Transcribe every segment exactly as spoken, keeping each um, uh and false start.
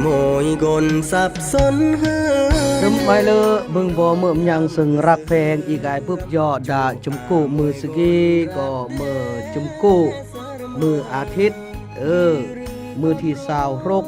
Môi gon sap son hơ. Rơm mai lơ bưng bơ mơm nhang sưng rap pheng i gai bưp yo da chum ku mơ sigi ko mơ chum ku mơ athit. Ơ, mơ thi sao hrôk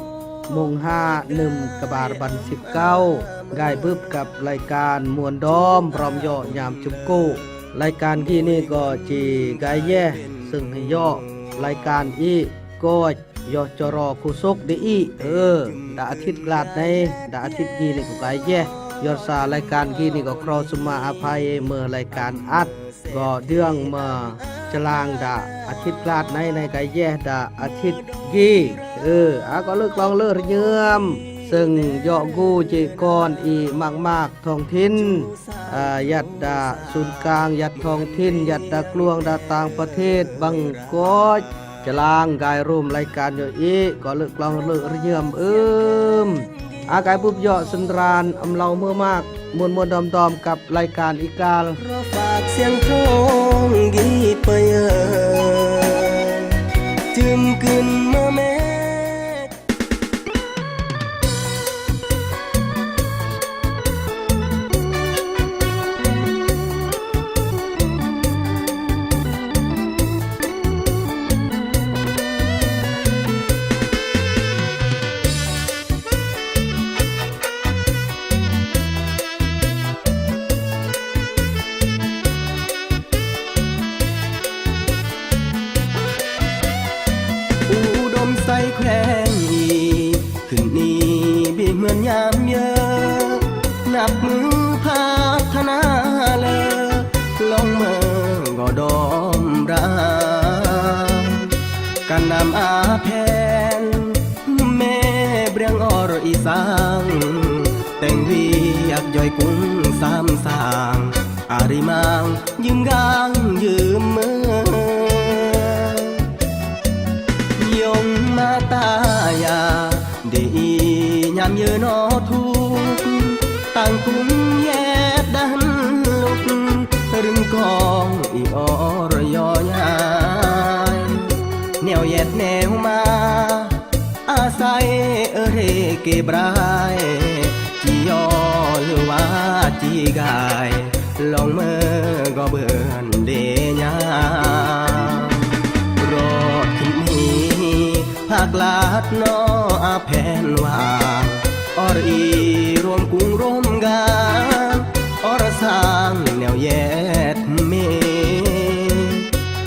mông ha nơm kơbar ban sip kau. Gai bưp kăp lai kan muôn dôm rom yo nham chum ku. Lai kan gini ko chi gai yeh sưng yo lai kan i koch yo choro khusuk di i. Ơ, da athit glat nai, da athit gini ko gai yeh. Yor sa lai kan gini ko kro suma apai mơ lai kan at. Ko diang mơ chalang da athit glat nai nai gai yeh da athit gi. Ơ, a ko lơ klong lơ rnyơm. Sưng yo gu chi kon i mak mak thong thin. A, yat da sun kang, yat thong thin, yat da kluang da tang pathet băng koch. Chalang gai rum lai kan yo i, ko lơ klong lơ rnyơm ưm. A gai bưp yo sendran ưm lau mơ mak, muôn muôn dôm dôm kăp lai kan i kal. Ro phak siang thong gi payơ. Chum kưn mơ me. U Dom Sai khuen i, khưn i bi mưn nham yơ, năp mưh phat thana lơ, long mơ gŏ dom ra. Kanam a phen, me briang or i sang, teng wiak joi kung sam sang, a ri mang yơm gang yơm mơ. Yong mata ya, de i nham yơ no thuk, tang kung yet đah luk, rưng kong i or yo nhai. Neo yet neo ma, a sai ơ re ke brai, chi yo lua chi gai, long mơ gŏ bưn de nham. Rot khưn i, phak lat no a phen wang, or i rom kung rom gan, or sang neo yet me.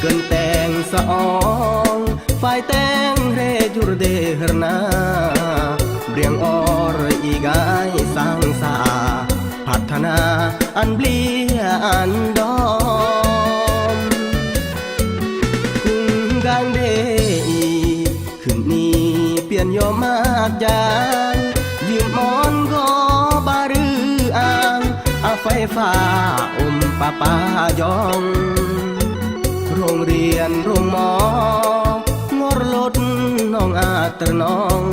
Kơnteng sa ong, phai teng re jur de hơrna, briang or i gai sang sa, phat thana an bli an dom. Kung gang de i, khưn i pian yo mak jan, yơm on gŏ ba rư ang, a phai pha um papa jong. Rong rian rong mo, ngor lot nong a ternong,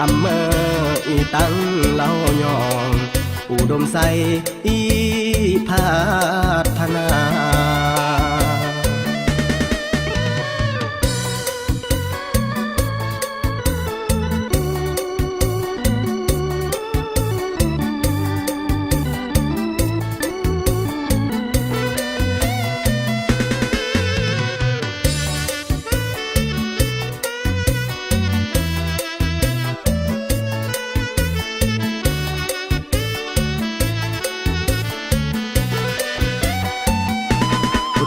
a mơ i tang lao nhong, U Dom Sai i phat thana.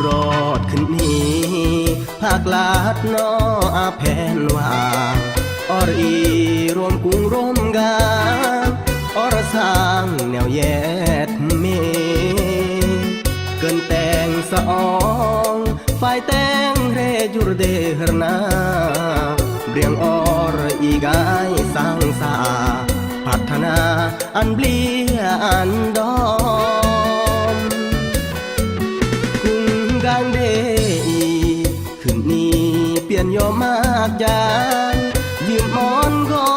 Rot khưn i, phak lat no a phen wang, or i rom kung rom gan, or sang neo yet me. Kơnteng sa ong, phai teng re jur de hơrna, briang or i gai sang sa, phat thana an bli an dom. Kung gang de i, khưn i pian yo mak jan, yơm on gŏ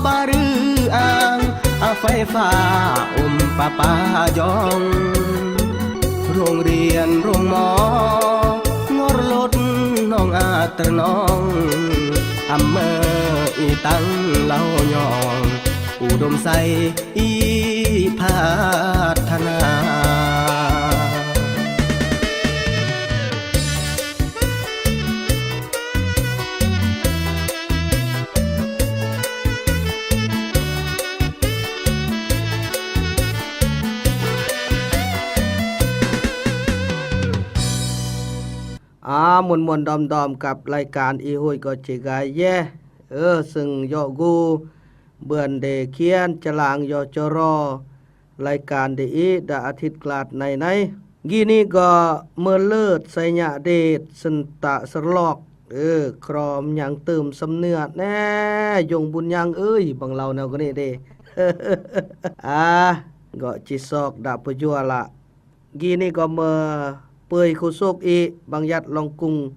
ba rư ang, a phai pha um papa jong. Rong rian rong mo, ngor lot nong a ternong, a mơ i tang lao nhong. Dom sai i phat thana. A, mon mon dom dom kap laikan i hoi ko chigai ye. Ơ, sưng yo gu bưan de kian chalang yo choro laikan de i da athit klat nai nai. Gini go mơ lơt sai nya det sân ta sơlok. Ơ, krom nhang tơm sâm nưa ne, yong bun nhang ơi, bang lau nau gini de. A, go chi sok da pơ jua la. Gini go mơ pơi khu suk i bang yat long kung,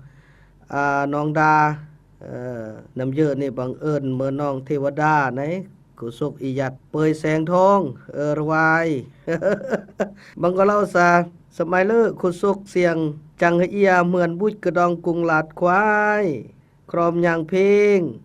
a, nong da, ơ, năm yơ ni bang ơn mơ nong thê wa da nai, khu suk i yat pơi seng thong, ơ, rwai. Bang go lau sa, sơmai lơ khu suk siang chang hơ ia mưan buch kơ dong kung lat khwai. Krom nhang phing.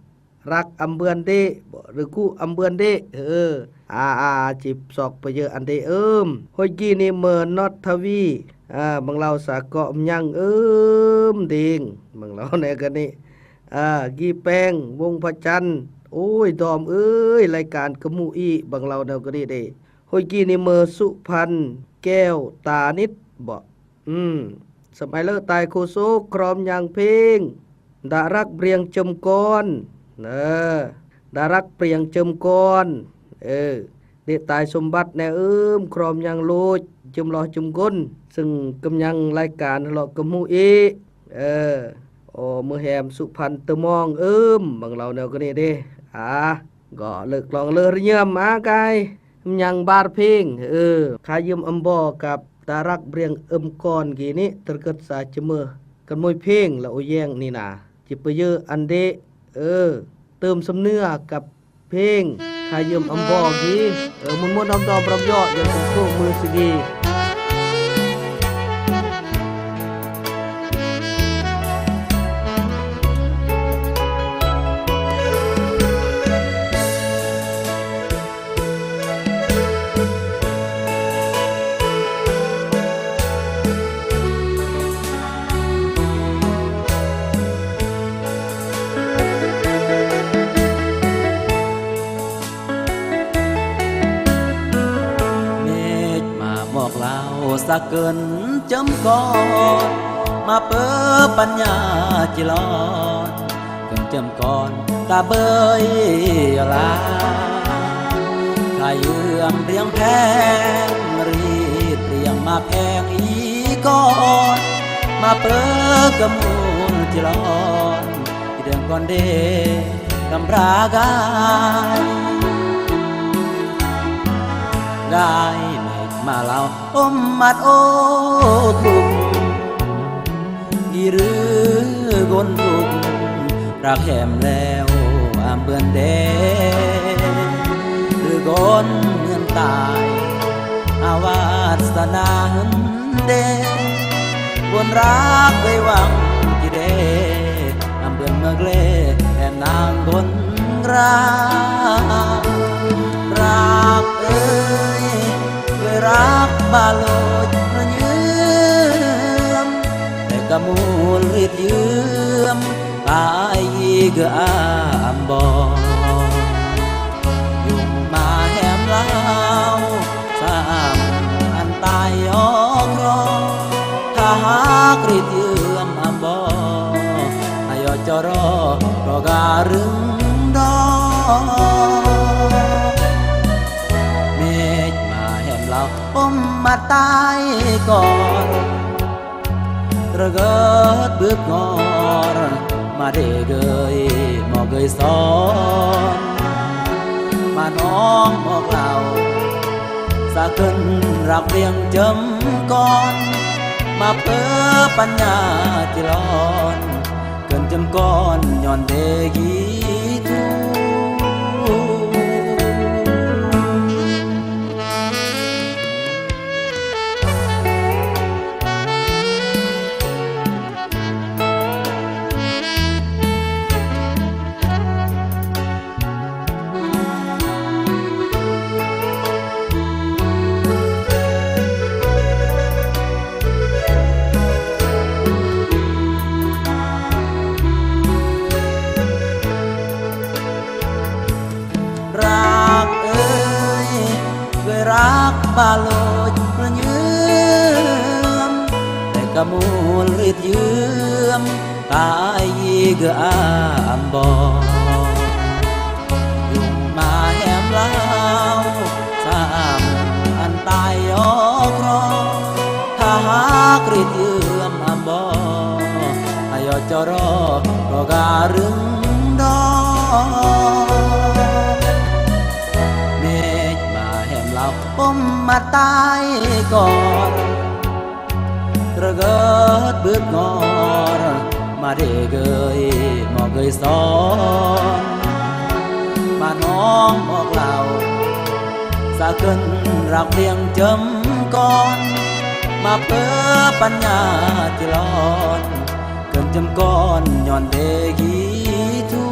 Rak ambưan de, bo, rơgu ambưan de. Ơ, a, a, chip sok pơ yơ ande ưm. Hôi gini mơ not thawi. A, bang lau sa kok mnyang ưm ding. Bang lau ne gani. A, gi peng, wong pha chan. Ôi, dom ơi, laikan kơ mu i, bang lau ne gani de. Hôi gini mơ su phan keo tanit, bo. Hm. Sơmai lơ tai khu suk krom nhang phing. Da rak briang chơm kon. Nơ. Da rak briang chơm kon. Ơ. Đê tai sumbat ne ưm krom nhang luch. Chơm loh chơm gun. Sưng kơm nhang laikan lo kơmu i. Ơ. Ô, mơ hem su phan tơmong ưm. Bang lau neo gani đê. A. Gok lơ klong lơ rơnhiam a kai. Mnyang bar phing. Ơ. Kha yơm ambo kap. Darak briang ưm kon gini, tơrkơt sa chơmơh. Kơmui phing la uyeng nina. Chipayơ ande, ơ, tơm sơmnưa kap phing, kha yơm ambo gi, ơ, mun mun dom dom ram yo, yang kukuk mơ sigi. Mej ma mok lau sa kơn chơm kon, ma pơ pan nya chi lon. Kơn chơm kon ta bơi yo la. Kha yơm riang pheng rit riang ma pheng i kon, ma pơ kơmul chi lon. Ki deng kon de kam ra gai. Gai mej ma lau ôm mat ôk ruk. Irư gon ruk rak hem leo am bươn de. Rư gon mươn tai a wat sa na hưn de. Gon rak bei wang ki de. Am bươn mơgle em nang gon rak. Rak ơi, rak ba lôch rơnhiam. Te ka mul rit yơm, ka ai gơ ambo. Yung ma hem lau, sam an tai ok ro. Tha hak rit yơm ambo. Ayo choro, ro ga rưng do. Mej ma hem lau ôm mat tai kon. Rơgơt bưp ngor, ma đê gơi, mo gơi son. Ma nong mok lau, sa kơn rak riang chơm kon. Ma pơ pan nya chi lon. Kơn chơm kon nyon de gi thu. Paloj rengem, te kamul rit yem, kai ge ambon. Yung mahem lau, sam antai okro, hahak rit yem ambon. Ayo coro, roga rengdon. Mej mahem lau pom matai kor, reget bet ngor, made gei mo gei son. Manong mok lau, saken rak liang jem kon, mape panya cilon. Kynjem kon nyon degi tu.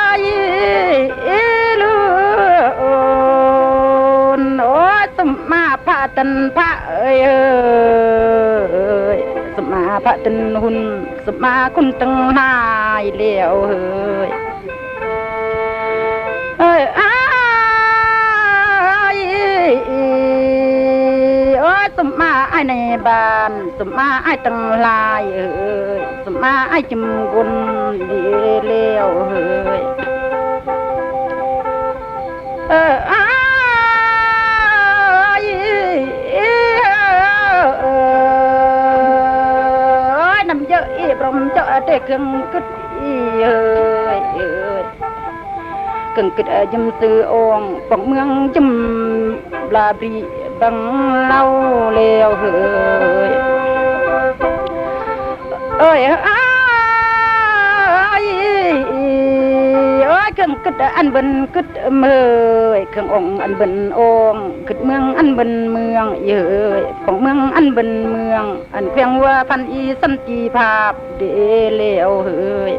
Ai, ilun, oi, sema pha ten pha, ơi, ơi, sema pha ten hun, sema kun teng nai leo, ơi. Ơi, ai, ơi, sema ai nai ban, sema ai teng lai, ơi, sema ai jem gun di leo, ơi. Ơi, ai, ơi, năm jơ i brom jơ te keng kut i, ơi, ơi. Keng kut a jem sư ong, pong mương jem bla bri bang lau leo hơi. Ơi, ai, ơi, keng kut an ben kut mơi, keng ong an ben ong, kut mương an ben mương, ơi, pong mương an ben mương, an keng wa phan i san ti phap de leo hơi.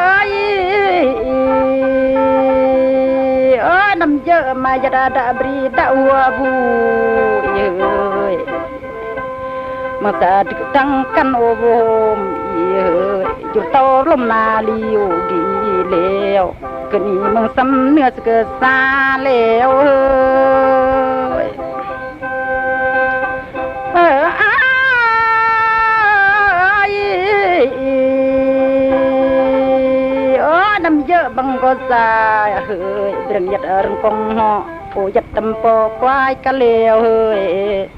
Ai, ơi, năm jơ ma jơ da da bri da ua bu, ơi. Masa dik tang kan o bom, ơi. Jur tau lom na liu gi leo. Keni meng sam nưa sơ kơ sa leo, ơi. Ơ, ai, ơ, năm jơ bang ko sa hơi, breng yat reng kong ho, po yat tem po kuai ka leo hơi.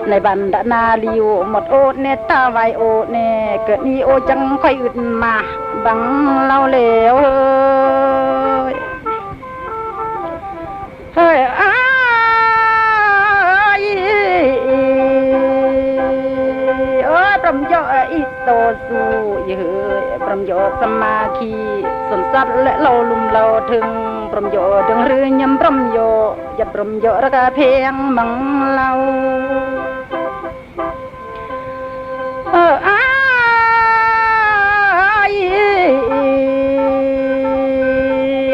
Nai ban da na liu mot o ne ta vai o ne, keni o jang khoi ut mah bang lau leo hơi. Hơi, ai, ơi, brom jơ, ơ, i to su, ơi, brom jơ sama ki, son sat le lau lum lau thưng, brom jơ dang rư nhâm brom jơ, jat brom jơ ra ka pheng mang lau. Ơ, ai,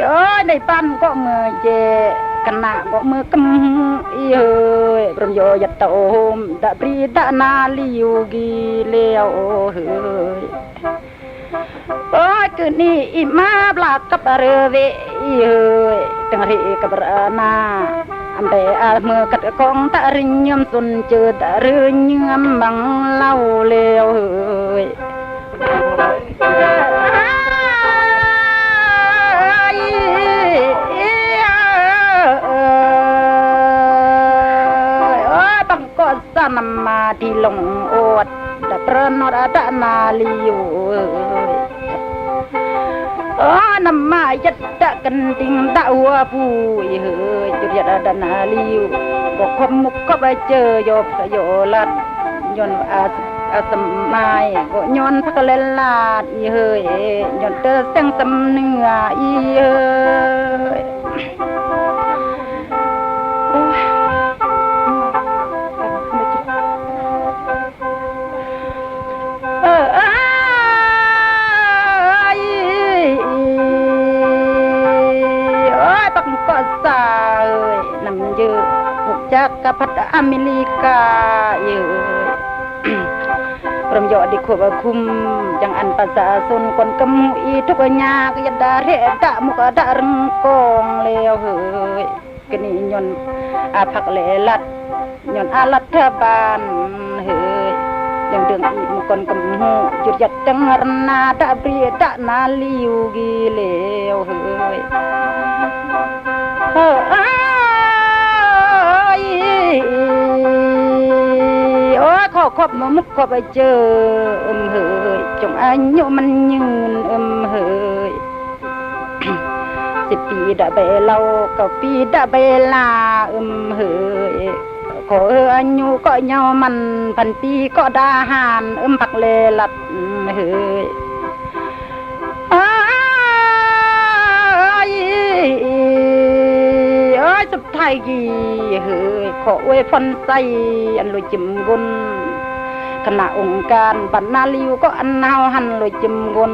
ơi, nai pan ko mơ je, kena ko mơ kem, i hơi, brom jơ yat tau hôm, da bri da na liu gi leo hơi. Ơ, keni i ma bla kap rơ ve, i hơi, teng ri kap rơ na. Ande a mơ kat kong ta rơ nhâm sun chơ ta rơ nhâm mang lau leo hơi. Ơ, bang ko sa năm ma di long ot, da pran ot a da na liu hơi. Ơ, năm ma yat da kanding da ua bu, i hơi, jur yat da na liu. Ko khom muk ko ba chơ yop sa yo lat. Nyon a, a sam mai, ko nyon phak le lat, i hơi, nyon tơ seng sam nưa, i hơi. Ka phat Amerika, ye. Rom yo di ko ba kum, jang an pa sa sun kon kem hu i tuk nyak ya dare da muk da rengkong leo, he. Keni nyon apak lelat, nyon alat taban, he. Jang deng i muk kon kem hu, jur jat denger na da bri da na liu gi leo, he. Oi, oi, khop, khop, muk, khop, aja, em, hơi, chong anyo man nyin, em, hơi. Sipi da bê lau, kau pi da bê la, em, hơi. Ko, ơ, anyo ko nyaw man, pan pi ko dahan, em, pak lelat, em, hơi. Ai, ai, sep thai gi, hơi, ko ue phon sai, an lo chim gun. Kana ung kan, ban na liu ko an hao han lo chim gun.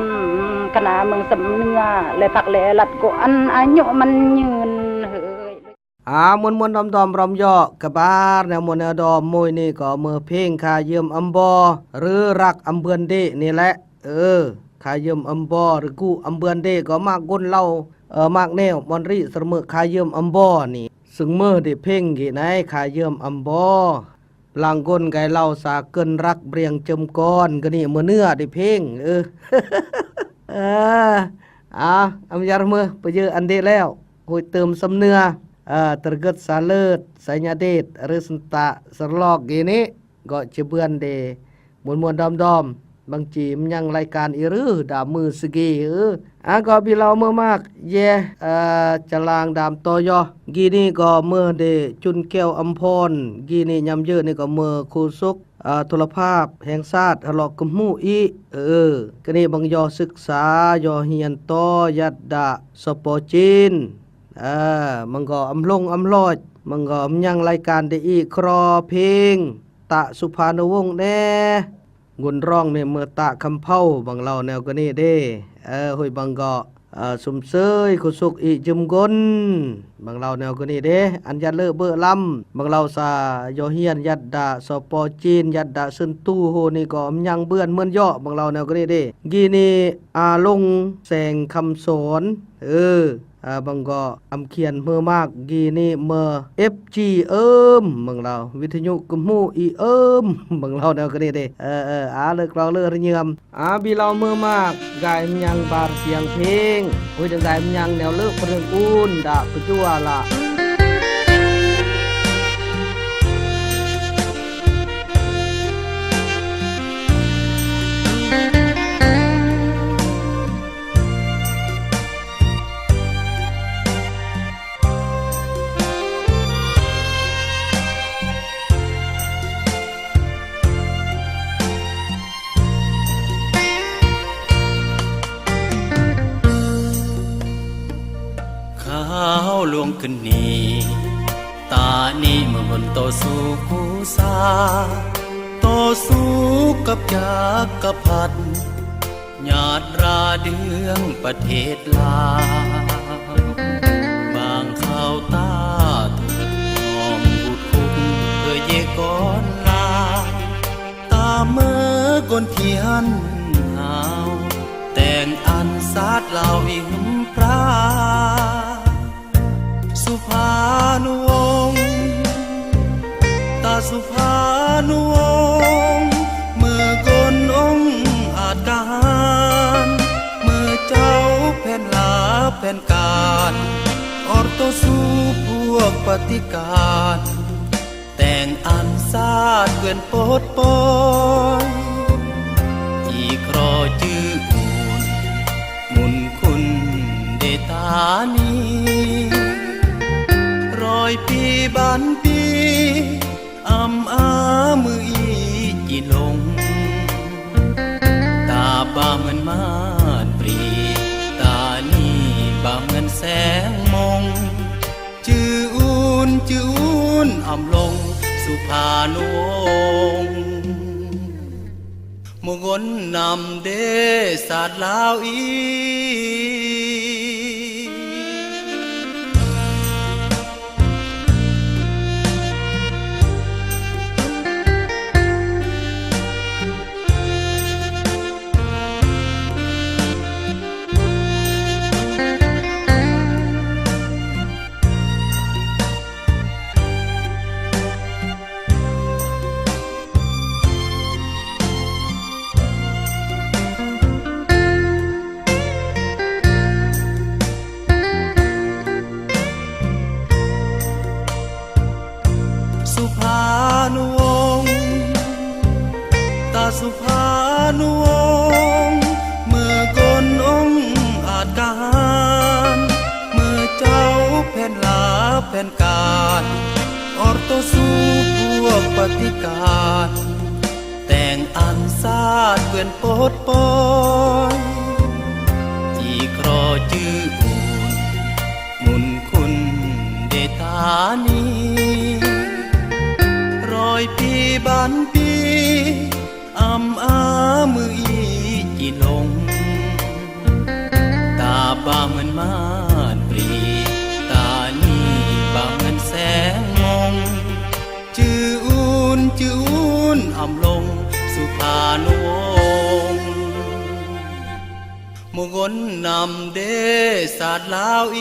Kana meng sem nia, le pak le lat ko an anyo man nyin, hơi. A, muôn muôn dom dom rom yo, kabar nè muôn nè dom mui ni ko mơ pheng kha yơm ambo, rơ rak ambưn đê ni lĕ. Ơ, kha yơm ambo, rơ gu ambưn đê ko mak gun lau, ơ, mak neo, mon ri sơr mơ kha yơm ambo ni. Sưng mơ đê pheng gi nai kha yơm ambo. Blang gun gai lau sa kơn rak briăng chơm kon, gơni mơ nưa đê pheng. Ơ. A, a, am yar mơ, pơjơ an đê leo. Hui tơm sem nưa, a, tơrgơt sa lơt, sa nya đet, rơ senta, sơrlok gini, gŏ chibưan đê, muôn muôn dom dom, bang chi mơñang lai kan i rơ, da mơ segi, ơ. A, gŏ bi lau mơ mak, ye, a, chalang dam to yo, gini gŏ mơ đê chun keo am phon, gini ñam jơ ni gŏ mơ khu suk, a, thulapap, heng sat, hơlok kơhmu i, ơ, kơni bang yo sük sa, yo hian to, yat da, sopo chin, a, măng gŏ am hlung am hloch, măng gŏ am ñang lai kan đê i kro pheng, ta supha nơ wung nè, ngun rong nè mơ ta kham phao, bang lau neo kơni đê, ơ, hui bang gŏ. A, sum sơi khu suk i jum gun. Bang lau neo kơni đê, an yat lơ bơ lam. Bang lau sa yo hian yat da sopo chin, yat da sân tu hô ni gŏ mơñang bưan mơn yo. Bang lau neo kơni đê. Gini a lung seng kham son. Ơ, a, bang gŏ am khian mơ mak gini mơ ép chi ơm. Bang lau, withi ñu kơhmu i ơm. Bang lau neo kơni đê. Ơ, ơ, a lơ klok lơ rơñam. A bi lau mơ mak, gai mơñang bar siang pheng, ui đăng gai mơñang neo lơ pơrưng un, da pơjua la. Khao luong kơni, ta ni mơhun to su kusa, to su kăp jak kăp hat, ญาติราเดืองประเทศลาว บางคราวตาถูกหอมบุดคุก เพื่อเยกอนลา ตามเมื่อกนเทียนหาว แต่งอันสาดลาวอิมพระ สุภานุวงศ์ ตาสุภานุวงศ์ เมื่อกนองค์อาจกล้าหาญ เมื่อเจ้าแผนลาแผนการ ออดต่อสู้พวกปฏิกาศ แต่งอันสาดเปื้อนปดปอย อีกครอจื้ออุ่น หมุนคุณเดตานี ร้อยปีบันปี อำอามืออีจีหลง ตาบ่าเหมือนม่านปรี ตานีบ่าเหมือนแสงมง จื้ออุ่น จื้ออุ่น อำลง สุภานุวงศ์ หมู่กนนำเดชาติลาวอีก Ortosu kuok Patikan, teng ansat kuen potpoi, i kroju un mun kun de tani, roi pi ban pi, am amui ci long. Ta bamön man pri, tani bamön seng mong. Chun, chun, am long, su than wong. Mogon nam de sat lau i.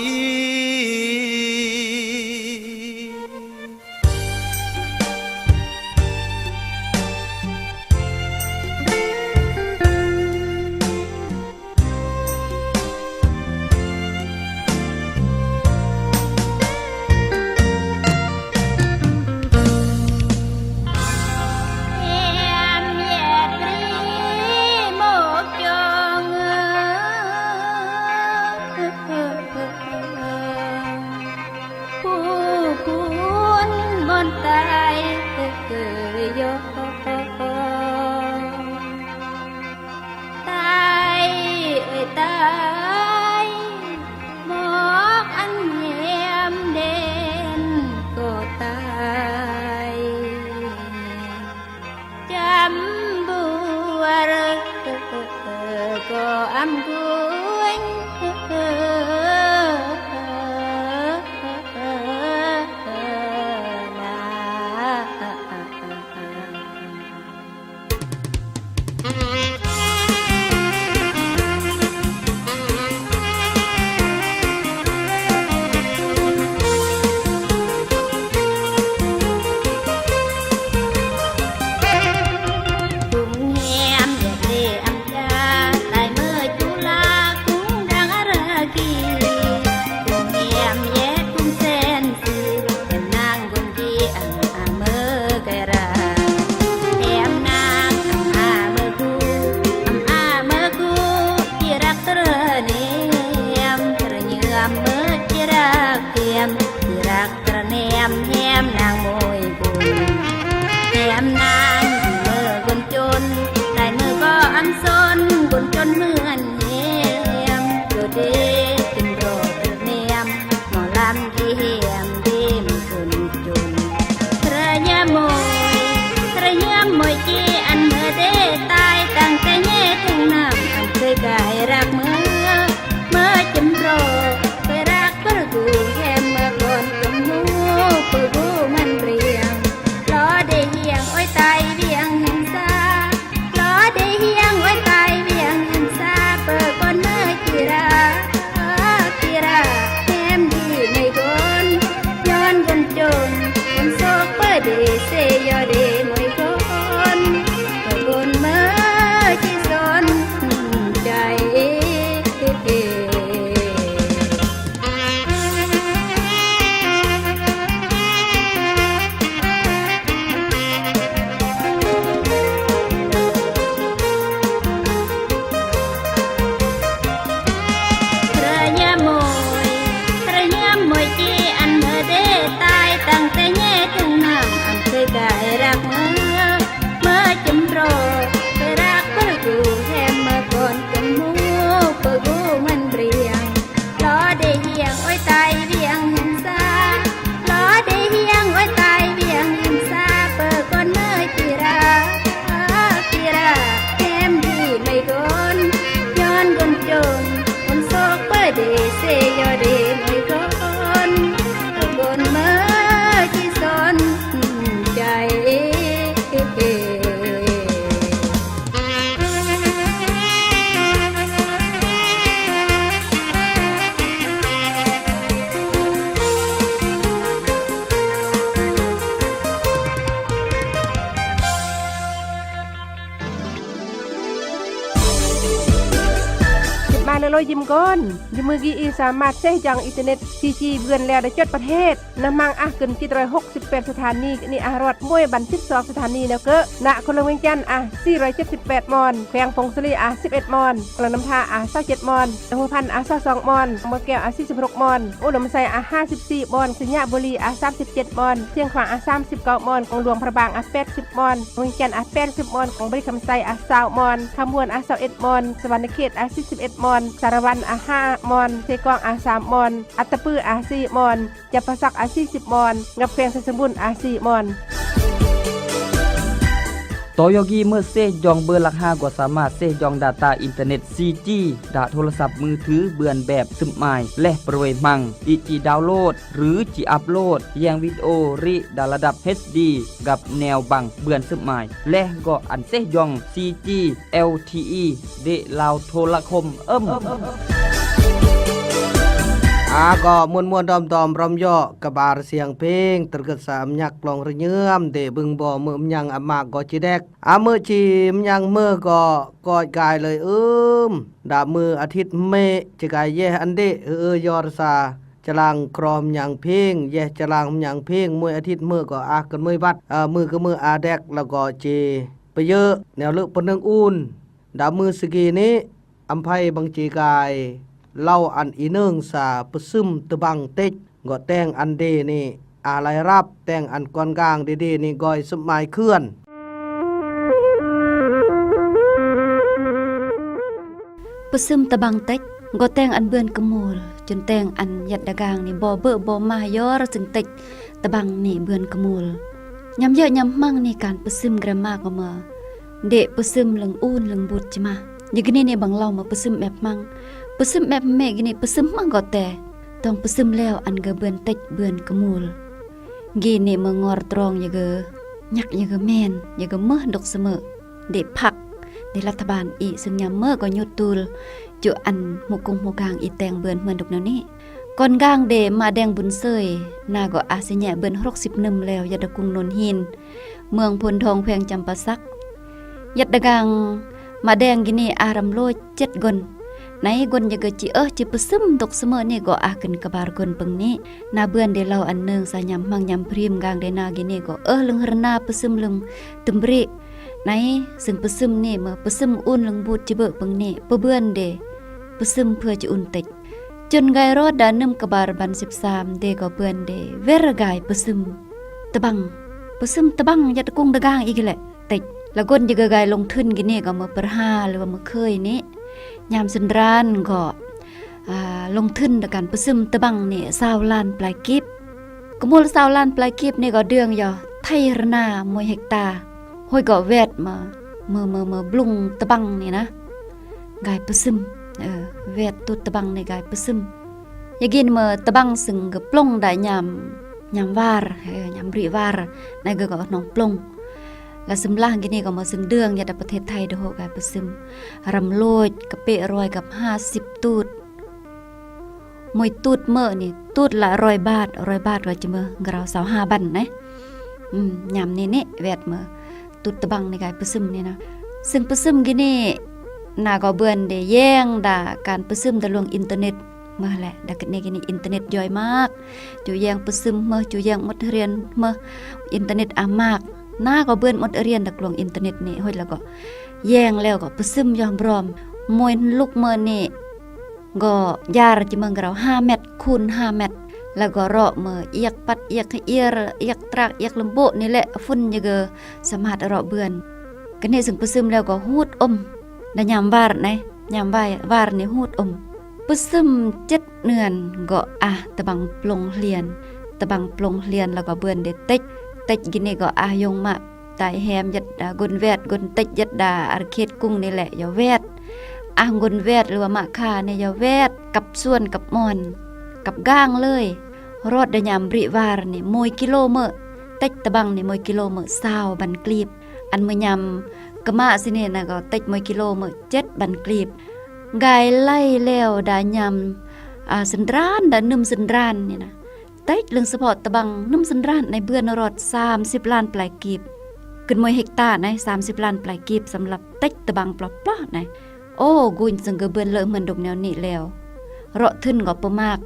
Pukun mon tai yo. Tai, ơi tai, mok an hiam den ko tai. Cham buar ko am gueng. Kung hiam yet de am ja, lai mơ chula kung dang aragi. Kung hiam yet kung sen si, em nang gon ki am amơ gaira. Em nang am amơ gu, am amơ gu, chirak tơ rơ nem, tơ rơ nem mơ chirak em, chirak tơ rơ nem, em nang môi gun. Em nang mơ gon chon, lai mơ ko am son, gon chon mưn em, yo de, kin ro tơ rơ nem, mâu lam di em, di mơ gon chon. Tơ rơ nem môi, tơ rơ nem môi chi ăn mơ de tai tăng te nhe thăng nam ăn kơi gai rak mơ, mơ chim ro, kơi rak pơ gu hem mơ kon chom nu pơ gu man riang. Lo de hiang oi tai viang hem sa, lo de hiang oi tai viang hem sa pơ kon mơ kira, kira hem di mơi gon. Yon gon chon, gon sok pơ de se yo de mơi gon, gon mơ chi son, chai. Tơ rơ nem môi, tơ rơ nem môi chi ăn mơ de tai tăng te nhe thăng nam ăn kơi gai rak mơ, mơ chim ro, kơi rak pơ gu hem mơ kon chom nu pơ gu man riang. Lo de hiang oi tai viang hem sa, lo de hiang oi tai viang hem sa pơ kon mơ kira, kira hem di mơi gon. Yon gon chon, gon sok pơ de se yo de mơi gon, gon mơ chi son, chai. Kit ma lơ Roi jim kon, jum megi i sa mat seh jang internet siji bươn leo da chot pat het. Na hmang ah kơn chit roi hok sip per sthani ni ah rot mui ban sip sok sthani nau kơ. Na Khlong Wing Chan ah si roi chit sip pet mon, Khweng Phung Sali ah sip et mon, Khlong Nam Tha ah sa chit mon, Hua Phan ah sa song mon, Mul Keo ah si sip hruk mon, U Dom Sai ah ha sip si mon, Snya Buli ah sam sip chit mon, Siêng Khwang ah sam sip kau mon, Kong Luang Prabang ah pet sip mon, Wing Chan ah pet sip mon, Kong Bri Kham Sai ah sao mon, Kham Muôn ah sao et mon, Sa Wan Khit ah si sip et mon, Sa Rawan ah ha mon, Sê Kong ah sam mon, Ata Pư ah si mon, Champasak ah si sip mon, Ngap Kheng Sa Sambun ah si mon. Toyo gi mơ seh jong bơ lak ha gua sama seh jong data internet siji da โทรศัพท์มือถือ bươn bep sưm mai leh prue hmang i chi download หรือ chi upload yeng video ri da ລະດັບ HD gap neo bang bươn sưm mai leh gok ăn seh jong siji LTE de lao ໂທລະຄົມ ơm. A gok muôn muôn dom dom rom yo kơ bar siang ping tơrgơt sa amnhak klong rơnyưm de bưng bo mơ mnhang amak gok chi dek. A mơ chi mnhang mơ gok koch gai lơi ưm. Da mơ athit mê chi gai yeh ăn de ơ yor sa Chalang Krom Nhang Phing, yeh Chalang Nhang Phing, mui athit mơ gok ah kơnmui bat, a, mui kơmui adak la gok chi pơyơ̆, neo lơ̆ pơnơ̆ng un. Da mui segi ni, amphai bang chi gai, lao ăn inơng sa pơsưm tơbang tĕch, gok teng ăn de ni, a lai rap, teng ăn kon gang de de ni goi sơmai khưan. Pơsưm tơbang tĕch, gok teng ăn bươn kơmul, chun teng ăn yat dagang ni bo bơ̆ bo mah yor sưng tĕch tơbang ni bươn kơmul. Nham yơ̆ nham hmang ni kan pơsưm grama kơ mơ. Dê̆ pơsưm lơ̆ng un lơ̆ng but chi mah. Yơ gini ni bang lao mơ pơsưm mep hmang. Pơsưm mep mê gini pơsưm hmang gok te. Tong pơsưm leo ăn gơ bươn tĕch bươn kơmul. Gini mơ ngor trong yơ gơ, nhak yơ gơ men, yơ gơ mơh dok sơmơ̆. Dê̆ phak, dê̆ lăt tơban i sưng nham mơ gok nhutul, chu ăn hmu kung hmu gang i teng bươn hmưn dok nao ni. Kon gang dê̆ ma deng bun sơi, na gok ah sơnhia bươn hrok sip nơm leo yat dakung nun hin. Mương Phun Dhong Khweng Champasak. Yat dagang ma deng gini ah ram lôch chet gon. Nai gon yơ gơ chi ơh chi pơsưm dok sơmơ̆ ni gok ah kơ̆n kơbar gon pơng ni. Na bươn dê̆ lao ăn nơng sa nham hmang nham phrim gang dê̆ na gini gok ơh lơ̆ng hrna pơsưm lơ̆ng tơmbrĭ. Nai sưng pơsưm ni mơ pơsưm un lơ̆ng but chi bơ̆ pơng ni. Pơbươn dê̆ pơsưm phơ chi un tĕch. Chun gai rot da nơm kơbar ban sip sam dê̆ gok bươn dê̆ wer gai pơsưm tơbang. Pơsưm tơbang yat kung dagang i gile. Tĕch. La gon yơ gơ gai lông thưn gini gok mơ pơrha lơ mơ khơi ni. Nham sơnran gok. A, lông thưn da kan pơsưm tơbang ni sao lan plai kip. Kơmul sao lan plai kip ni gok dơ̆ng yo. Thây hrna mui hekta. Hôi gok wet mơ, mơ, mơ, mơ blung tơbang ni na. Gai pơsưm. Ơ, wet tut tơbang ni gai pơsưm. Yơ gini mơ tơbang sưng gơ plong da nham, nham war, ơ, nham brĭ war. Nai gơ gok hnong plong. La sơmlah gini gok mơ sưng dơ̆ng yat da pơthet thai đô hô gai pơsưm. Ram lôch, kơpĭ roi gap ha sip tut. Mui tut mơ̆ ni, tut la roi bat, roi bat gok chi mơ ngrao sao ha băn nai. Ưm, nham ni ni, wet mơ. Tut tơbang ni gai pơsưm ni na. Sưng pơsưm gini, na gok bươn dê̆ yeng da kan pơsưm da luông internet. Mơ lĕ, da kơt ni gini internet joi mă. Chu yeng pơsưm mơ, chu yeng mŭt hrian mơ. Internet a mă. Na gok bươn mŭt hrian da klong internet ni, hôi la gok. Yeng leo gok pơsưm yoh brom. Môi hlŭk mơ ni. Gok jar chi mơ ngrao ha met, khun ha met. La gok rok mơ, iăk pat, iăk ier, iăk trak, iăk lơmbô̆ ni lĕ, phun yơ gơ, samat rok bươn. Kơt ni sưng pơsưm leo gok hut ôm. Da nham war nai, nham war, war ni hut ôm. Pơsưm chet nưan gok ah tơbang plong hlien. Tơbang plong hlien la gok bươn dê̆ tĕch. Tĕch gini gok ah yong mă tai hem yat da gon wet, gon tĕch yat da ar khet kung ni lĕ yo wet. Ah gon wet lua mă kha ni yo wet, kăp suôn, kăp mon, kăp gang lơi. Rot da nham brĭ war ni, môi kilo mơ̆. Tĕch tơbang ni môi kilo mơ̆, sao băn klip. Ăn mơ nham kơmă sini na gok tĕch môi kilo mơ̆, chet băn klip. Gai lai leo da nham, a, sơnran, da nơm sơnran ni na. Tĕch lưng sơpă tơbang nơm sơnran nai bươn rot sam sip lan plai kip. Kơt môi hekta nai sam sip lan plai kip samlăp tĕch tơbang ploh ploh nai. O, guñ sing gơ bơ̆n lơ mơndung neo ni leo. Rŏ thưn gŏ pơmak.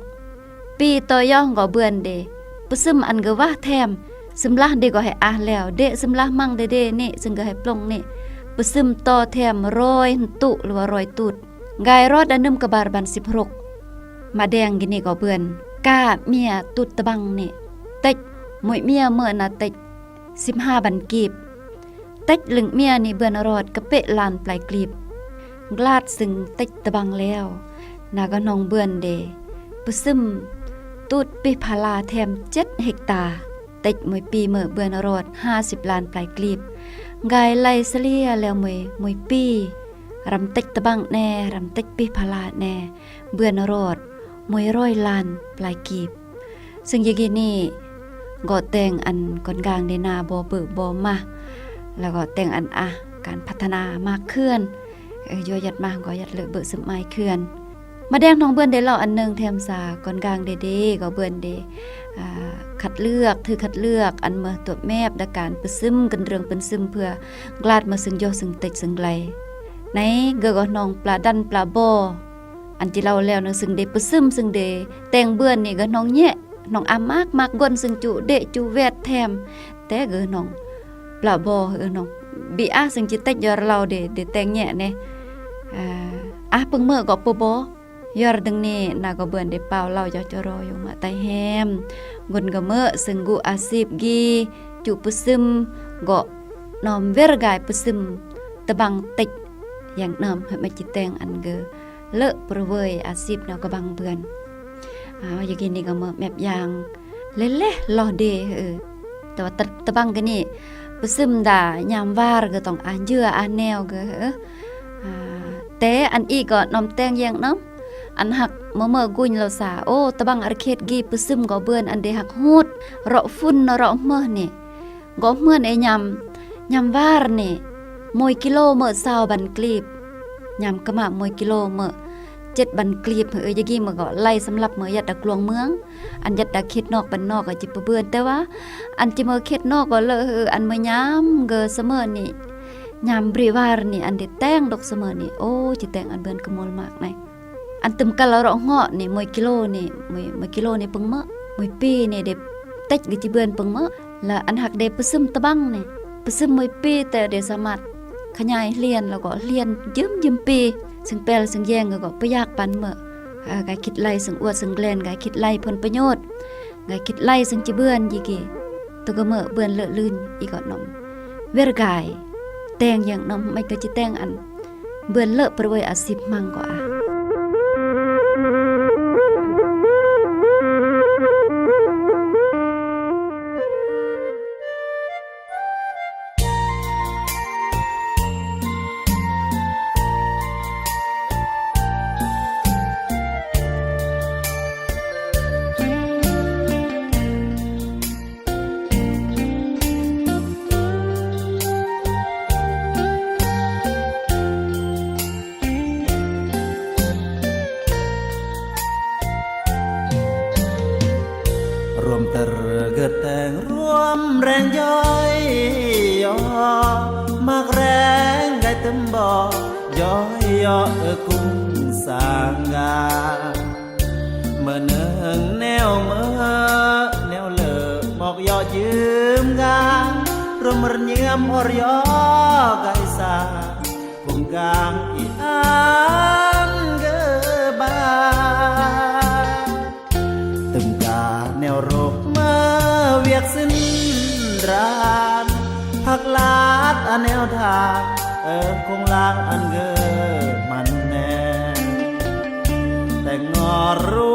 Pi to yong gŏ bơ̆n de. Pơsưm ăn gơ wah them. Sơm lah de gŏ he ah leo. De sơm lah mang de de ni sing gơ he plong ni. Pơsưm to them roi hơntŭ lua roi tut. Gai rot anŭm kơbar ban sip hrŭk. Mă deng gini gŏ bơ̆n. Ka mia tut tơbang ni. Tĕch, mui mia mơ̆ na tĕch. Sip ha ban kip. Tĕch lưng mia ni bơ̆n rot kơpĕ lan plai klip. Glad sưng tĕch tơbang leo. Na gơhnong bơ̆n de. Pơsưm tut pih pha la them jet hekta. Tĕch mui pi mơ̆ bơ̆n rot ha sip lan plai klip. Gai lai sơlia leo mui, mui pi. Răm tĕch tơbang ne, răm tĕch pih pha la ne. Bơ̆n rot, mui roi lan plai kip. Sưng yơ gini, gŏ teng ăn kon gang de na bơ̆ bơ̆ bơ̆ mah. La gŏ teng ăn ah, kan phatana mă khưn. Ơ, yua yat mah gŏ yat lơ bơ̆ sơm mai khưn. Mă deng hnong bơ̆n de lŏ ăn nưng them sa kon gang de de, gŏ bơ̆n de. À, khăt lưk, thư khăt lưk, ăn mơh tuăp mep đa kan pơsưm, kơnrơng pơsưm pơh. Glad mơh sưng joh sưng tĕch sưng glai. Nai, gơ gŏ hnong pla đăn pla bô. Ăn chi lao leo nưng sưng de pơsưm sưng de teng bơ̆n ni gơ hnong nhĕ, hnong amak mak gŏn sưng chu đĕ chu wet them. Te gơ hnong pla bô, ơ hnong bi ah sưng chi tĕch yor lao de, de teng nhĕ ne. À, ah pơng mơ̆ gŏ pơbô. Yor dơ̆ng ni na gŏ bơ̆n de pao lao joh choro yong mă tai hem. Gŏn gơmơ̆ sưng gŭ asip gi, chu pơsưm gŏ nơm wer gai pơsưm tơbang tĕch. Yang nơm hơmai chi teng ăn gơ lơ pơrwơi asip nao kơbang bơ̆n. À, yơ gini gơmơ̆ mep yang leleh loh de, ơ. Tơ-, tơ-, tơbang gini pơsưm đa nham war gơ tong ah jơ ah neo gơ, ơ. À, te ăn i gŏ nơm teng yang nơm. Ăn hăk mơmơ guñ lao sa. Ô, tơbang arkhit gi pơsưm gŏ bơ̆n ăn de hăk hut. Rŏ phun nơ rŏ hmơh ni. Gŏ hmơh e nham, nham war ni, mui kilo mơ̆ sao ban klip. Nham kơmă mui kilo mơ̆ jet ban klip, ơ, yơ gi mơ̆ gŏ lai sơm lăp mơ̆ yat đa kluang mương. Ăn yat đa khit nok ban nok, ơ, chi pơbơ̆n te wa. Ăn chi mơ̆ khit nok gŏ lơ, ơ, ăn mơ̆ nham gơ sơmơ̆ ni. Nham bri war ni, ăn de teng đŏk sơmơ̆ ni. Ô, chi teng ăn bơ̆n kơmul mak nai. Ăn tơm kal rŏ ngŏ ni, mui kilo ni, mui, mui kilo ni pơng mơ̆, mui pi ni de tĕch gơ chi bơ̆n pơng mơ̆, la ăn hăk de pơsưm tơbang ni. Pơsưm mui pi te de samat. Khñai hlien la gŏ hlien jơm jơm pi, sưng pel sưng yeng gŏ pơyak pan mơ̆. À, gai khit lai sưng uat sưng glen, gai khit lai phun pơñut. Gai khit lai sưng chi bơ̆n ji ki. Tơ gơmơ̆ bơ̆n lơ lưn i gŏ nơm. Wer gai. Teng yang nơm mai tơ chi teng ăn. Bơ̆n lơ pơrwơi asip mang gŏ a. Rum tơr gơteng rum reng joi yo, mak reng gai tơmbo joi yo, ơ kung sangga. Mơnơ̆ng neo mơ̆ neo lơ mok yo jơm gang, rum rơnhiam hor yo gai sa. Pung gang i an gơ ba. Tơm ka neo rok mơ wiak sendran. Hak lat an neo dha, ơ kong lang an gơ man ne. Teng ngor ru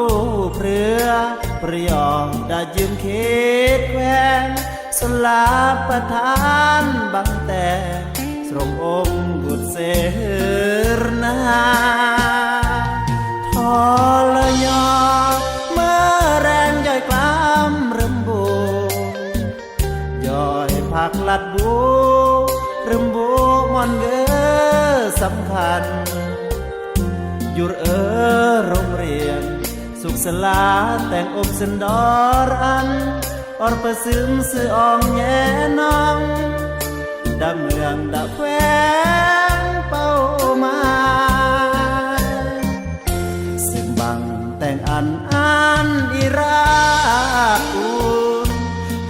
pria, pria da jim khit kweng. Sula patan bang te. Srong ôm gŭt sêr na. Thol nyo mơreng joi klam rơmbô. Joi phak lat bu rơmbô mon gơ sâm khan. Jur ơ rong riêng. Suk sela teng ŭp sendor an, or pơsưm sư ong nhe nong, đa mương đa kweng pâu ma. Irak un,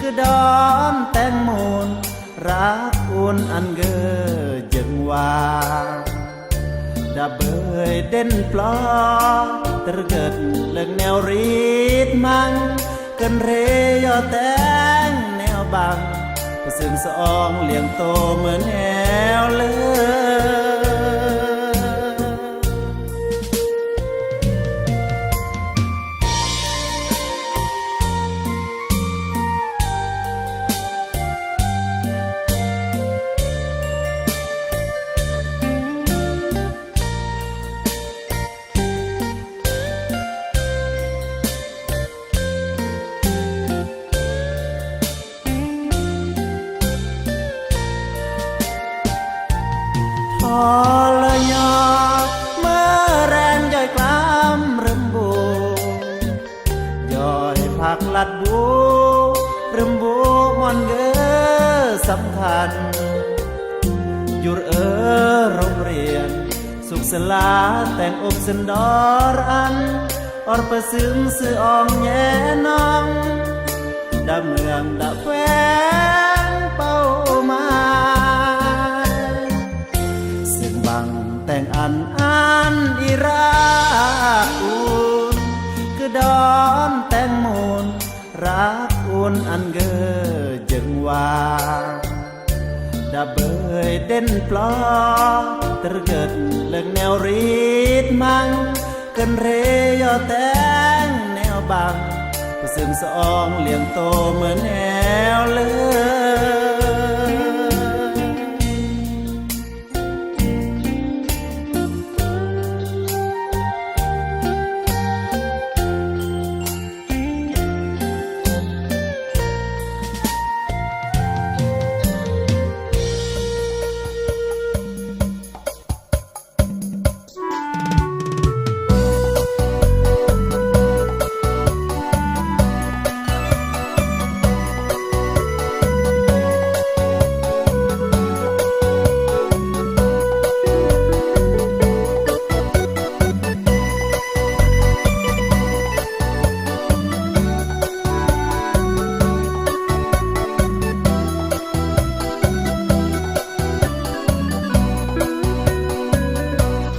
kedom teng mun, rak un an gejeng wa. Da bơi den plo, terget lek neo rit mang, kynre yo teng neo bang, pesem seong liang to meneo le. Hol nyo meren jai klam rembu, jai phak lat bu, rembu mon ge samthan. Jur e rong rien, suk sela teng up sendor an, or pesem seong nyenong, da meang da peng pau mai. Sembang teng an an irak un, kedom teng mun, rak un an gejeng wa. Da bơi den plo, terget lek neo rit mang, kynre yo teng neo bang, pesem seong liang to meneo le.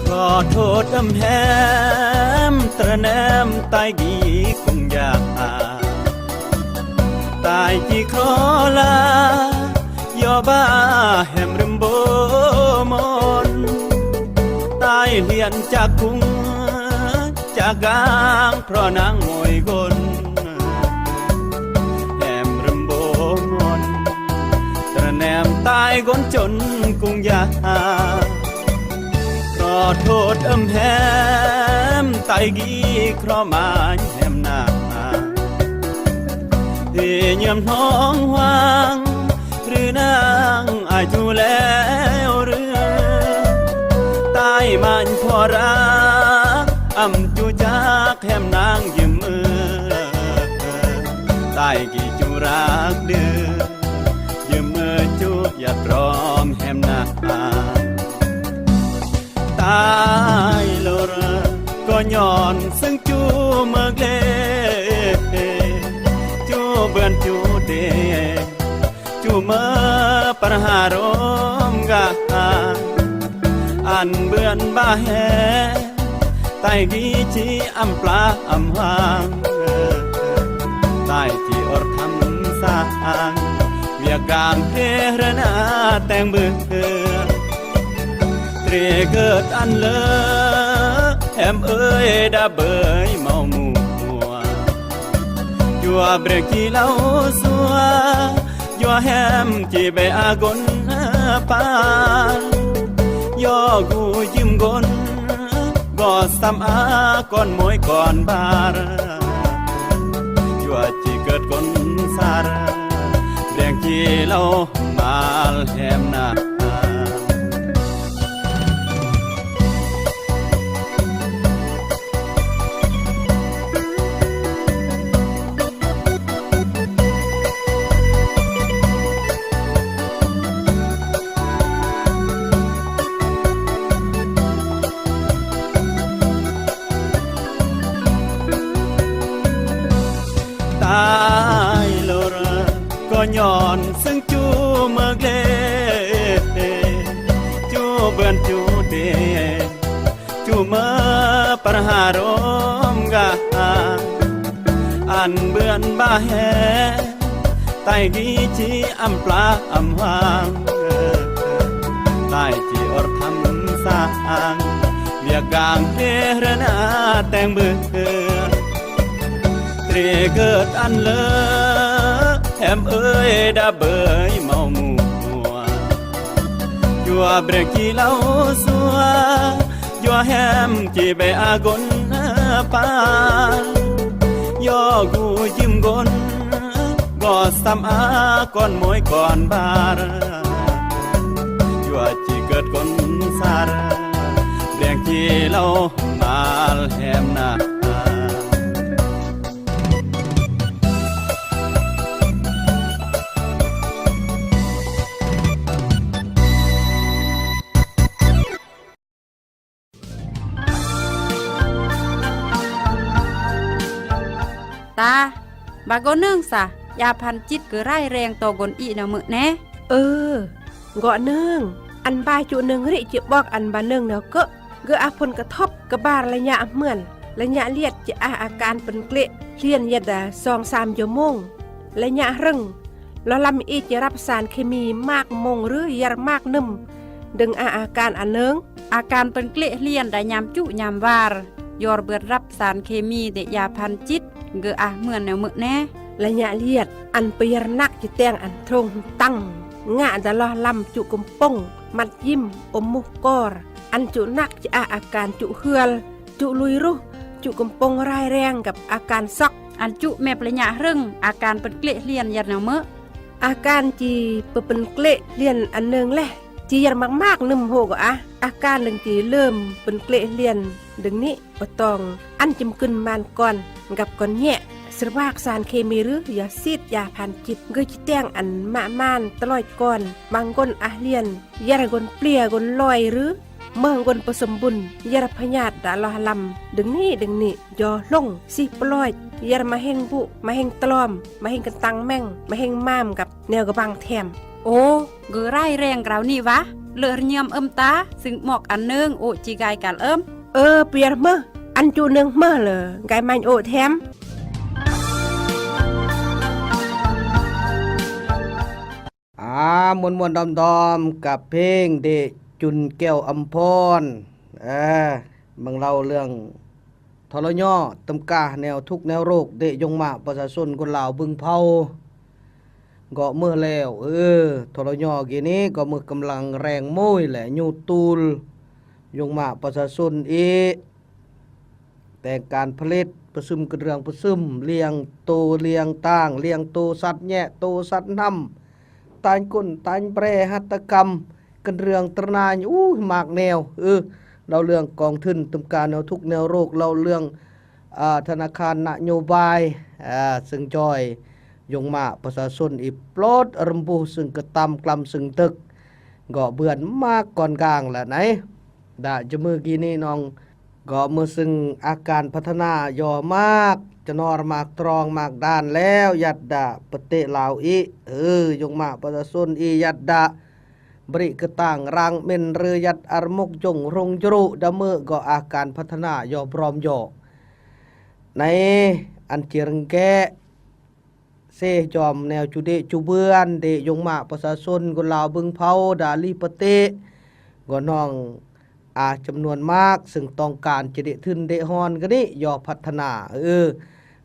Kro thut em hem, tren em tai gi kung ja. Tai gi kro la, yo ba hem rimbo mon. Tai lian chakung, chagang pro nang moi gon. Em rem bong on, tren em tai gon chon kung ja. Kro thut em hem, tai gi kro mañ hem na. Hi nhem nong huang, rü nang ai chu leo rü. Tai mañ phora, am chu jak hem nang yim mơ. Tai gi chu rak đơ, yim mơ chu yat rom hem na. Tai lor, ko nyon sưng chu mơ gle, chu bươn chu de. Chu mơ par harom ga, an bươn ba he, tai gi chi am pla am hang, tai chi or tham sang, wiak gam he rena teng bươn. Tre gơt an lơ, em ơi đã bơi mau mùa. Yua brek chi lau sua, yua hem chi be a gon par. Yo gu yim gon, go sam a kon moi kon bar. Yua chi gơt gon sar, brek chi lau mal hem na. Ai lur, ko nyon seng chu mø gle, chu bøn chu de, chu mø parharom ga, an bøn ba he, tai gi chi am pla am hwang, tai chi or tham sang, biak gang ke rena teng bø. Tre gøt an lơ, em ơi đã bơi màu mùa. Yua brek chi lau sua, yua hem chi be a gon pa. Yo gu jim gon, go sam a kon môi kon bar. Yua chi gøt kon sar, brek chi lau mal hem na. Ta, ba gon nương sa, ya phan chit gø rai reng to gon i na mø ne. Ơ, gø nương, an ba chu nương ri chi bok an ba nương nau kơ, gø a phun kơ thop kơ bar la nya mưn, la nya liet chi a akan pynklê hlien yada song sam jo mông. La nya hrưng, lo lam i chi rap san khemi mak mông rư yar mak nâm, đừng a akan an nương. Akan pynklê hlien da nyam chu nyam bar, yor bơr rap san khemi de ya phan chit, gø a mưn nau mø ne. La nya liet, an payar nak chi teng an trong tăng, ngă da lo lam chu kơmpong, mat yim, ôm muh kor, an chu nak chi a akan chu hưal, chu lui ruh, chu kơmpong rai reng găp akan sŏk. An chu mep la nya hrưng, akan pynklê hlien yar nau mø. Akan chi pynklê hlien an nương leh, chi yar mak mak nâm hô gø a, akan đeng chi lơm pynklê hlien đeng ni. Pơtong, an chim kưn man kon, găp kon nhe, srvak san khemi rư, ya sit ya phan chit, gø chi teng an mă man tloch kon, mang gon a hlien, yar gon plia gon loi rư, mơh gon pơsơmbun, yar phanyat da lo lam, đeng ni, đeng ni, jo hlong, sih ploch, yar maheng bu, maheng tlom, maheng kentang meng, maheng mam găp, neo gø bang them. Ô, gø rai reng krao ni wa, lơ rnyam ơm ta, sing mok an nương, ô chi gai kal ơm. Ơ, piar mơh, an chu nương mơh lơ, gai mañ ô them. A, muôn muôn dom dom, kap hing de chun keo ampon. A, măng lau lương Thol nyo, tơm kah neo thuk neo rok, de yong maประชาชน คนลาว bưng phao. Gŏ mơh leo, ơ, thol nyo gini, gŏ mơh kơmlang reng môi le, nhu tul. Yong maประชาชน i. Teng kan phalit, pơsum kơdrang pơsum, liang tô, liang tang, liang tô sat nhe, tô sat năm. Tanh kun, tanh bre, hăt ta kam, kơdrang tơrnanh, uh, mak neo, ơ, lao lương kong thun, tơm kah neo thuk neo rok, lao lương, a, thana khan na nyo bai, a, sưng joi, yong ma, ประชาชน i plot, rơmbuh sưng kơtam, klam sưng dơk, gŏ bươn mak kon gang la nai. Da jơmơ gini nong, gŏ mơsưng akan พัฒนา yo mak, chơnor mak trong mak dan leo yat da pơtê lao i, ơ, yong ma ประชาชน i yat da bri kơtang rang min rơ yat armok jong rong jrô da mơ gŏ akan พัฒนา yo brom yo. Nai, an chirngke, Seh jom neo chu de chu bươn de yong ma ประชาชน คนลาว bưng phao da li pơtê. Gŏ nong, a, jơmnuan mak sưng tong kan chi de thun de hon gini yo พัฒนา. Ơ,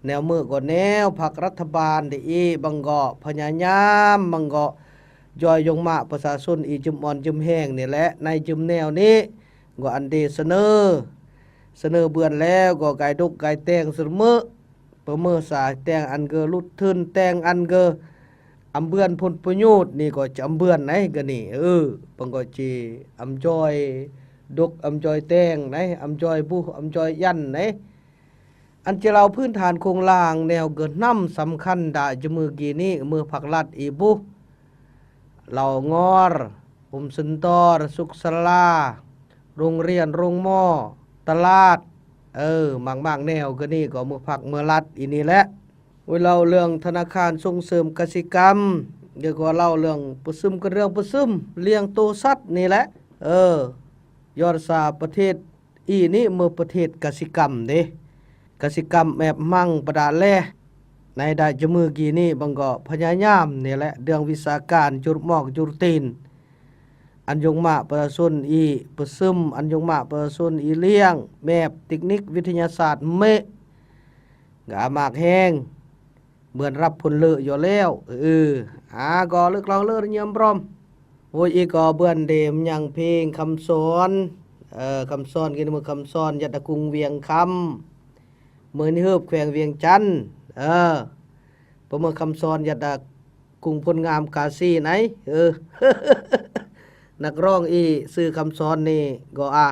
neo mơ gŏ neo phak รัฐบาล de i bang gŏ pha nya nyam bang gŏ joi yong ma ประชาชน i jơm on jơm heng ni le nai jơm neo ni gŏ an de sơnơ. Sơnơ bươn leo gŏ gai dok gai teng sơrmơ. Pơmơ sa teng ăn gơ lut thun teng ăn gơ. Am bươn phun pơnyut ni gŏ chi am bươn nai gơ ni. Ơ, păng gŏ chi am joi dok am joi teng nai, am joi buh, am joi yan nai. Ăn chi lao พื้นฐาน โครงร่าง neo gơ năm สำคัญ da jơmơ gini mơ phak lat i buh. Lao ngor, um sơntor, suk sala, rong rian, rong mo, tơlat. Ơ, mang mang neo gơ ni gŏ mơ phak mơ lat ini le. Ôi lao lăng ທະນາຄານສົ່ງເສີມກະສິກຳ, ເດກວ່າ lao lăng ປະຊຸມກັນເລື່ອງປະຊຸມ ເລື່ອງໂຕສັດນີ້ແຫຼະ. ເອີ ຍ້ອນສາປະເທດອີນີ້ ເໝີປະເທດກະສິກຳເດ. ກະສິກຳແອບມັງປະດາແລ. ໃນດາຈະມືກີ້ນີ້ ບັງກໍພະຍາຍາມນີ້ແຫຼະ ເລື່ອງວິຊາການ ຈູດໝອກຈູດຕີນ ອັນຍົງມະປະຊາຊົນອີປະຊຸມ ອັນຍົງມະປະຊາຊົນອີລ້ຽງ ແມບເຕັກນິກວິທະຍາສາດເມະ ກະອາມາກແຮງ ເໝືອນຮັບຜົນເລີະຢູ່ແລ້ວ. ເອີ ອາ ກໍເລີກລອງເລີຍຍາມພ້ອມ. ໂອ້ຍ ອີກກໍເບື່ອນເດມຍັງເພງຄຳສອນ ເອີ ຄຳສອນກິນເມືອຄຳສອນ ຍັດຕະກຸງວຽງຄຳ ເມືອງນິເຮີບແຂວງວຽງຈັນ ເອີ ປະເມີນຄຳສອນ ຍັດຕະກຸງພົນງາມກາສີໄນ ເອີ ນັກຮ້ອງອີຊື່ຄຳສອນນີ້ກໍ ອາ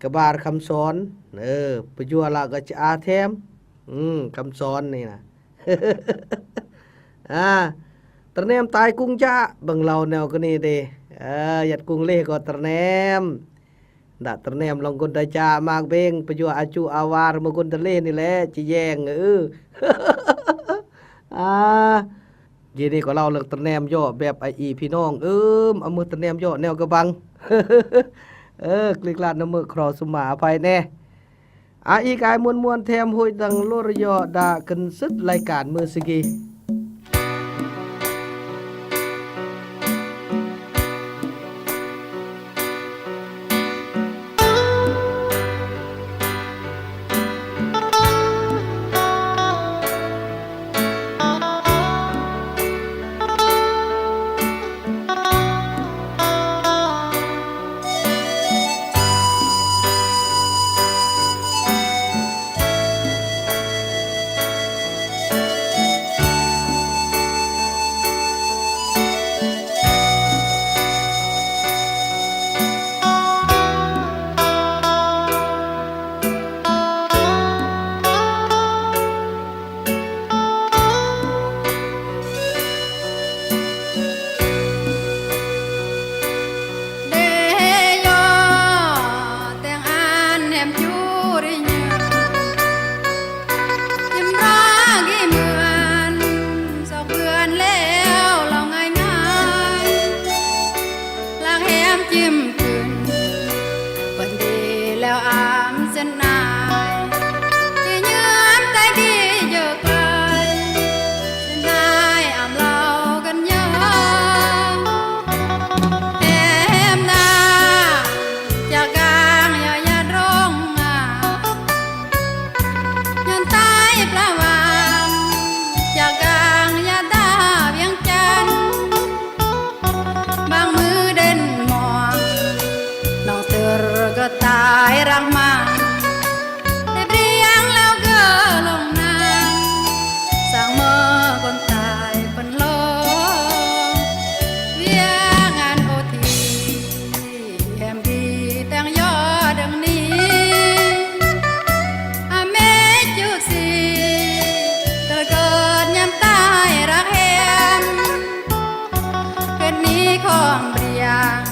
ກະບາດຄຳສອນ ເອີ ປະຍົວລະກໍຈະອາແຖມ ອືມ ຄຳສອນນີ້ນະ ອາ ຕະແນມຕາຍກຸງຈະ ບັງລາວແນວກະນີ້ເດ ເອີ ຍັດກຸງເລກໍຕະແນມ ດະຕະແນມລອງກົນຕາຈາມາກເບັງ ປະໂຫຍດອາຈຸອາວາ ເມື່ອກົນຕະເລນີ້ແຫຼະ ຈະແຍງ ເອີ ອາ ເກນີ້ກໍເລົ່າເລື່ອງຕະແນມເຍາະແບບອາອີພີ່ນ້ອງ ເອີ ອາເມີຕະແນມເຍາະແນວກະບັງ ເອີ ກລິກລາດນຳເມີ ຂໍສຸມມາອະໄພແດ່. ອາ ອີກອາຍມ່ວນໆ ແຖມໂຫຍຕັງໂລດເຍາະດະ ຂຶ້ນສຸດລາຍການເມີສະກີ Đê yo teng an hem churi nyu. Chim ra gi mưn sok bươn leo lòng ngai ngai. Lang hem chim kưn bươn đi leo am sên nai. Ti nhuôm tai gi jơ kai sên nai am lao gân yơ. Hem na chak gang ya ya drong nga. Nhuôm tai pla wang chak gang ya da biang chan. Bang mưn đen mong nong tơr gơtai rang mang. Te briang lao gơ long nang sang mơ kon tai pên long. Wiang an ô thi hem bi tang yo đơng ni. A me chu si tơl gơt nhuôm tai rang hem. Kơt ni khong briang,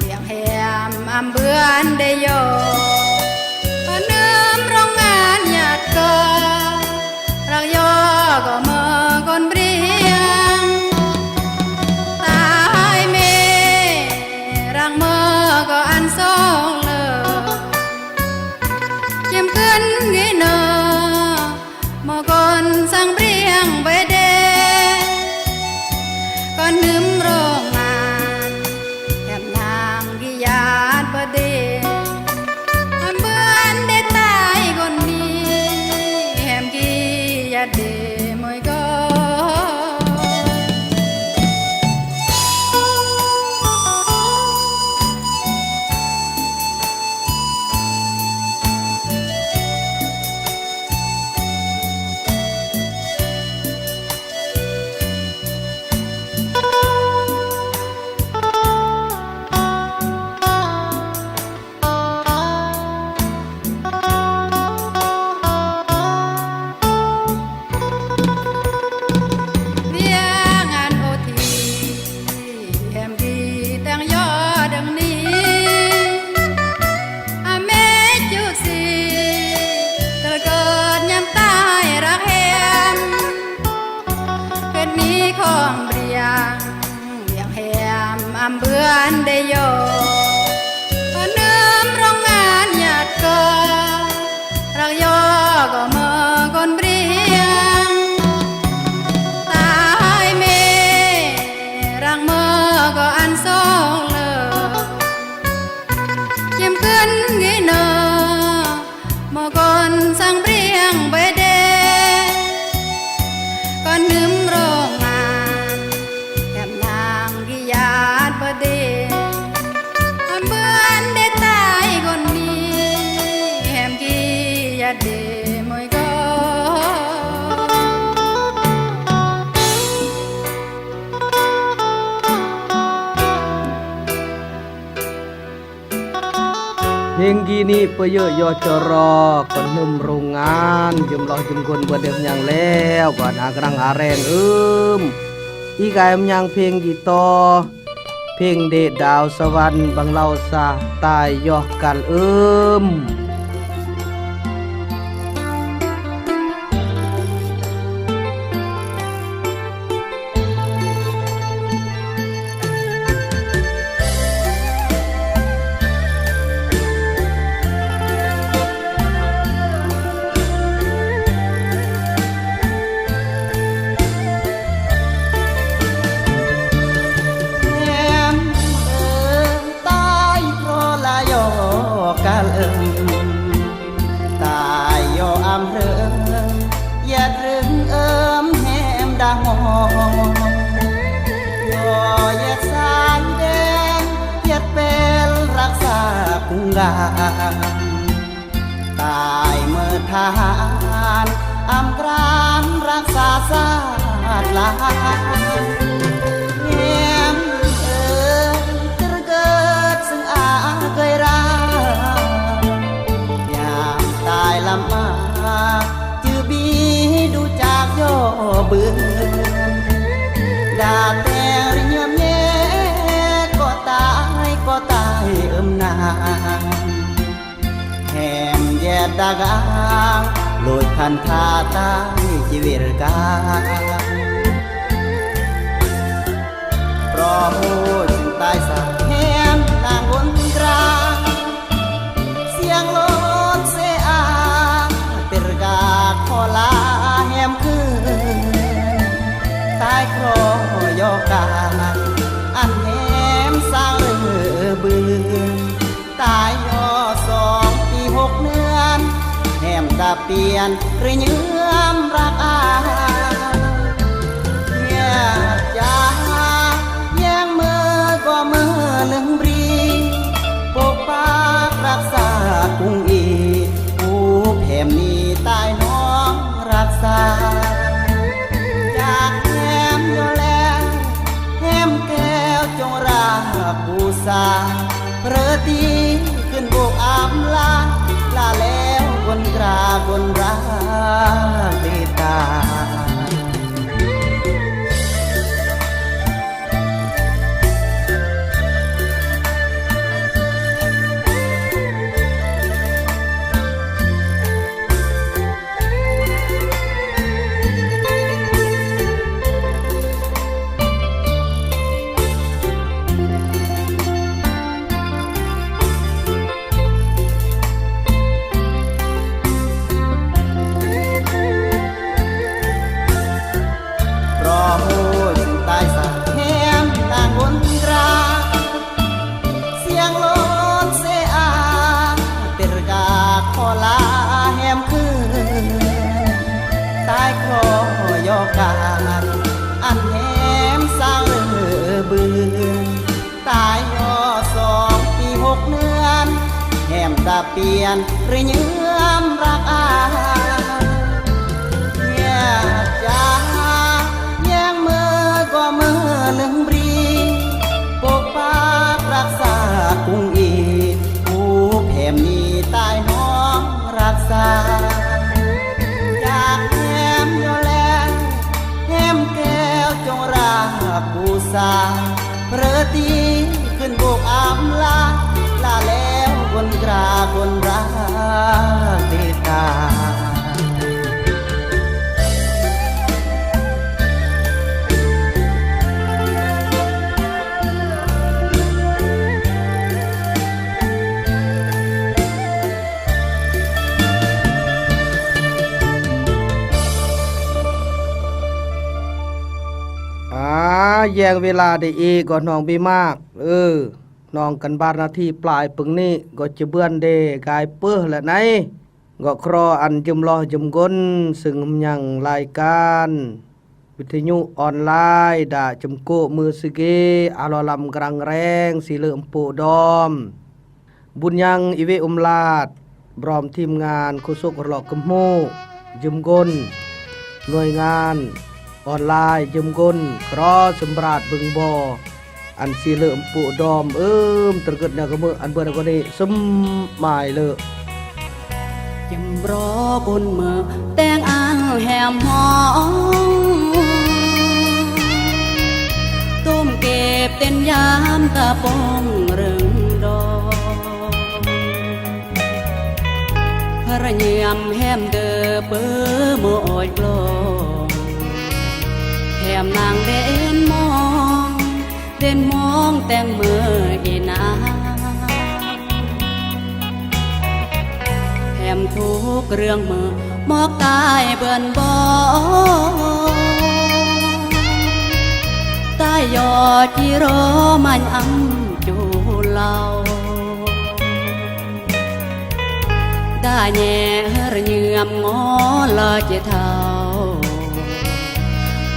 briang hem am bươn đê yo. Kon nưm rong an yat kơ, rang yo gơm mơ kon briang. Tai me, rang mơ kon an song lơ. Chim kưn gi nơ, mơ kon sang briang bơi đê. Kon nưm rong an, hem nang gi yat bơi đê. Am bươn đê tai kon ni, hem gi yat đê mơi kon. Amban de yo, num rong ngan yat ka, rang yo go me gon briang. Tai me rang me go an song le. Kem ken ngi na, mo gon sang briang bede. Kon num rong ngan, kem nang giat bede. Amban de tai gon mi, hem giat de moi go. Heng gini peyek yo corok, kon num rong ngan, jumlah jum gon bede nyang leo, ban agrang areng, em. Iga em nyang peng gitu. Peng de dau sawan bang lau sa tai yoh kal em. Em, em, tai ro la yo kal em. Tai yo am reng, yet reng em hem dang mo. Yo yet sai deng, yet pel raksa kunggang. Tai me than, am gran raksa sat lan. Em, em, terget seng a gai ra. Yang tai lam a, chư bi du chak yo bươn. Da teng ri nyuam nye, ko tai, ko tai em nan. Hem jet dagang, lut than tha tai chi wir ka. Proho jing tai sa hem nang gon grang. Siang lot se a, tirga khola hem khön. Tai kro yo ka, an hem sang rơ bươn. Tai yo song pi hok nưan, hem da pian ri nyuam rak a. Nia cha yang me go me lưng bri, pok pak raksa kung i, up hem ni tai nong raksa. Chak hem yo le, hem keo chong rak bu sa. Rơ ti khön bok am la, la leo gon gra gon ra ti ta. Proho jing tai sa hem nang gon gra. Siang lot se a, tirga khola hem khön. Tai kro yo ka, an hem sang rơ bươn. Tai yo song pi hok nưan, hem da pian ri nyuam rak a. Nia cha yang me go me lưng bri, pok pak raksa kung i, up hem ni tai nong raksa. Chak hem yo le, hem keo chong rak bu sa. Rơ ti khön bok am la, la leo gon gra gon ra ti ta. Jeng wi la de i gok nong bimak. Ơ, nong khan bar na thi plai pâng ni gok chibuen de gai pơh la nai. Gok kro ăn jơm loh jơm gon sưng hơm nhang lai kan. Witinyu online đah chơmko mơ sigi, alo lam grang reng, si lơ mpu dom. Bun nhang iwi umlat, brom thim ngan khusuk rlok kơhmu, jơm gon, nuai ngan, online, jơm gon, kro sơmbrat bơngbo. Ăn si lơ mpu dom, ưm, tơrgơt na gơmơ, ăn bơna goni, sơm mai lơ. Jơm bro bun mơ, teng ăn hem hong. Tôm kep ten yam ta pong rơng đo. Hơr nhem hem dơ pơmơ oi klong. Hem nang den mong, den mong teng mơ ina. Hem thuk rương mơ mok tai bơn bo. Tai yo chi ro manh ăn chu lao. Đa nhẹ hơr nhem ngol lơ chi thao.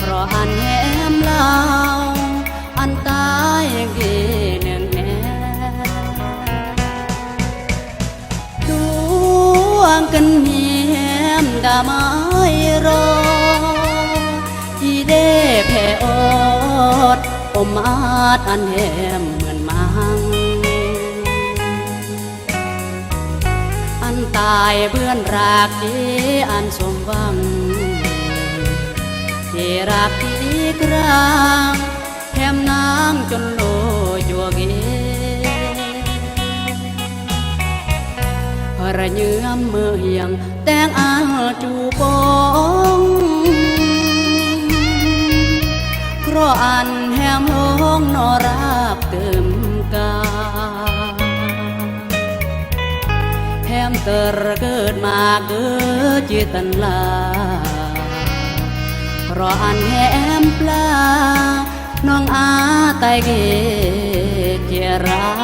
Ro ăn hem lao, ăn tai gê nưng ne. Tuang khan hem đa mai ro. Chi đe phe ot, ôm at ăn hem mơn mang. Ăn tai bươn rak chi ăn sôm vang, chi rak chi krang, hem nang chun lu juagi. Hơr nhem mơ hiang teng al chu pong. Kro ăn hem hong no rap tơm ka. Hem tơrgơt ma gơchi tăn la. Ro ăn hem pla nong a tai gê chia ra.